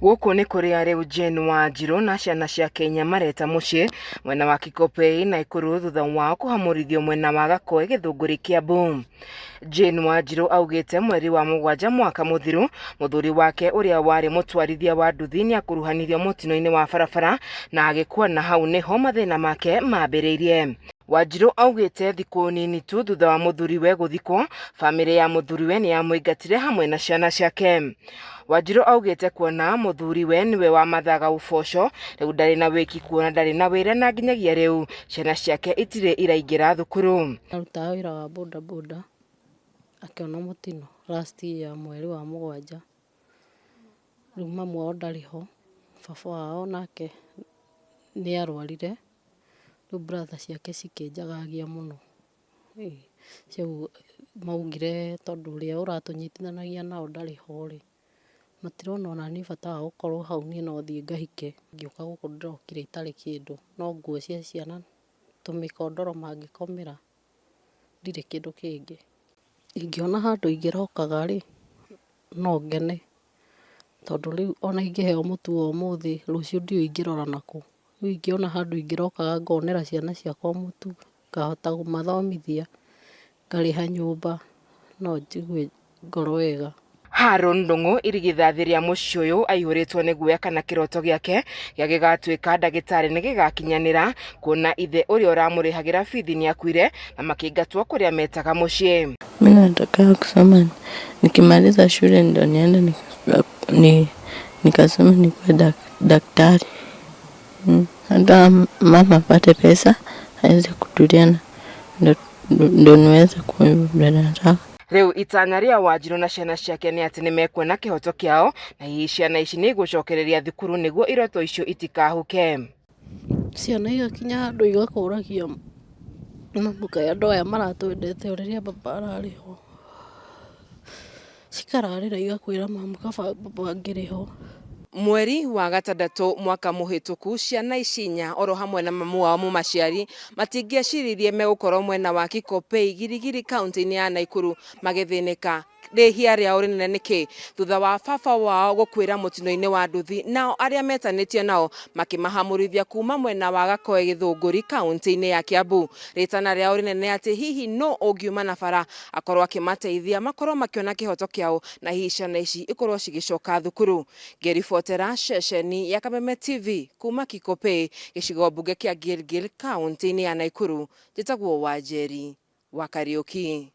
Gũkũ nĩ kũrĩa rĩu Jane Wanjirũ na ciana ciake inya mareta mũciĩ mwena wa Kikopey Naikuru thutha wao kũhamũrithio mwena wa Gakoe Gĩthũngũri Kiambu. Jane Wanjirũ augĩte mweri wa mũgwanja mwaka mũthiru mũthuri wake ũrĩa warĩ mũtwarithia wa nduthi nĩakuruhanirio mũtino-inĩ wa barabara na agĩkua na hau nĩho mathĩna make mambĩrĩirie. Wanjirũ augĩte thikũ nini tu thutha wa mũthuriwe gũthikwo, bamĩrĩ ya mũthuriwe nĩ yamũingatire hamwe na ciana ciake. Wanjirũ augĩte kuona mũthuriwe nĩwe wamathaga ũboco, rĩu ndarĩ na wĩki kuona ndarĩ na wĩra na nginyagia rĩu ciana ciake itirĩ iraingĩra thukuru. Arutaga wĩra wa boda boda akĩona mũtino last year mweri wa mũgwanja. Rĩu mamu wao ndarĩ ho, baba wao nake nĩ arwarire, rĩu brother ciake cikĩnjagagia mũno. Maugire tondũ ũrĩa ũratũnyitithanagia nao ndarĩ ho rĩ, matirona ona niĩ bata wa gũkorwo hau niĩ no thiĩ ngahike. Ngĩũka gũkũ ndĩrokire itarĩ kĩndũ, no nguo cia ciana, tũmĩkondoro mangĩkomera, ndirĩ kĩndũ kĩngĩ. Ingĩona handũ ingĩrokaga rĩ, no ngene, tondũ rĩu ona ingĩheo mũtu wa ũmũthĩ, rũciũ ndiũĩ ingĩrora nakũ. Rĩu ingĩona handũ ingĩrokaga ngonera ciana ciakwa mũtu, ngahota kũmathomithia, ngarĩha nyũmba, no njigue ngoro wega. Haron Ndung'u irigithathi rĩa mũciĩ ũyũ aihũrĩtwo nĩ guoya kana kĩroto gĩake gĩa gĩgatuĩka ndagĩtarĩ nĩ gĩgakinyanĩra kuona ithe ũrĩa ũramũrĩhagĩra bithi nĩ akuire na makĩingatwo kũrĩa metaga mũciĩ. Mi nataka kusoma nikimaliza shule ndo niende nikasome nikuwe daktari. Hata mama apate pesa aweze kutulia na ndo niweze kuwa hivyo vile nataka. Rĩu itanya rĩa Wanjirũ na ciana ciake nĩ atĩ nĩmekuona kĩhoto kĩao na hihi ciana ici nĩ igũcokereria thukuru nĩguo iroto icio itikahuke. Ciana igakinya handũ igakũragia mamu kaĩ andũ aya maratwendete o rĩrĩa baba ararĩ ho. Cikararĩra igakwĩra mamu kaba baba angĩrĩ ho. Mweri wa gatandatũ mwaka mũhĩtũku ciana ici inya oro hamwe na mamu wao mũmaciari matingĩeciririe megũkorwo mwena wa Kikopey Girigiri kaunti-inĩ ya Naikuru magĩthĩnĩka rĩhia rĩao rĩnene nĩkĩ thutha wa baba wao gũkuĩra mũtino-inĩ wa nduthi nao arĩa metanĩtio nao makĩmahamũrithia kuma mwena wa Gakoe Gĩthũngũri kaunti-inĩ ya Kiambu. Rĩtana rĩao rĩnene atĩ hihi no ũngiuma na bara akorwo akĩmateithia makorwo makĩona kĩhoto kĩao na hihi ciana ici ikorwo cigĩcoka thukuru. Ngĩribotera ceceni ya Kameme TV kuma Kikopey gĩcigo mbunge kĩa Gilgil kaunti-inĩ ya Naikuru njĩtagwo Wanjeri wa Kariũki.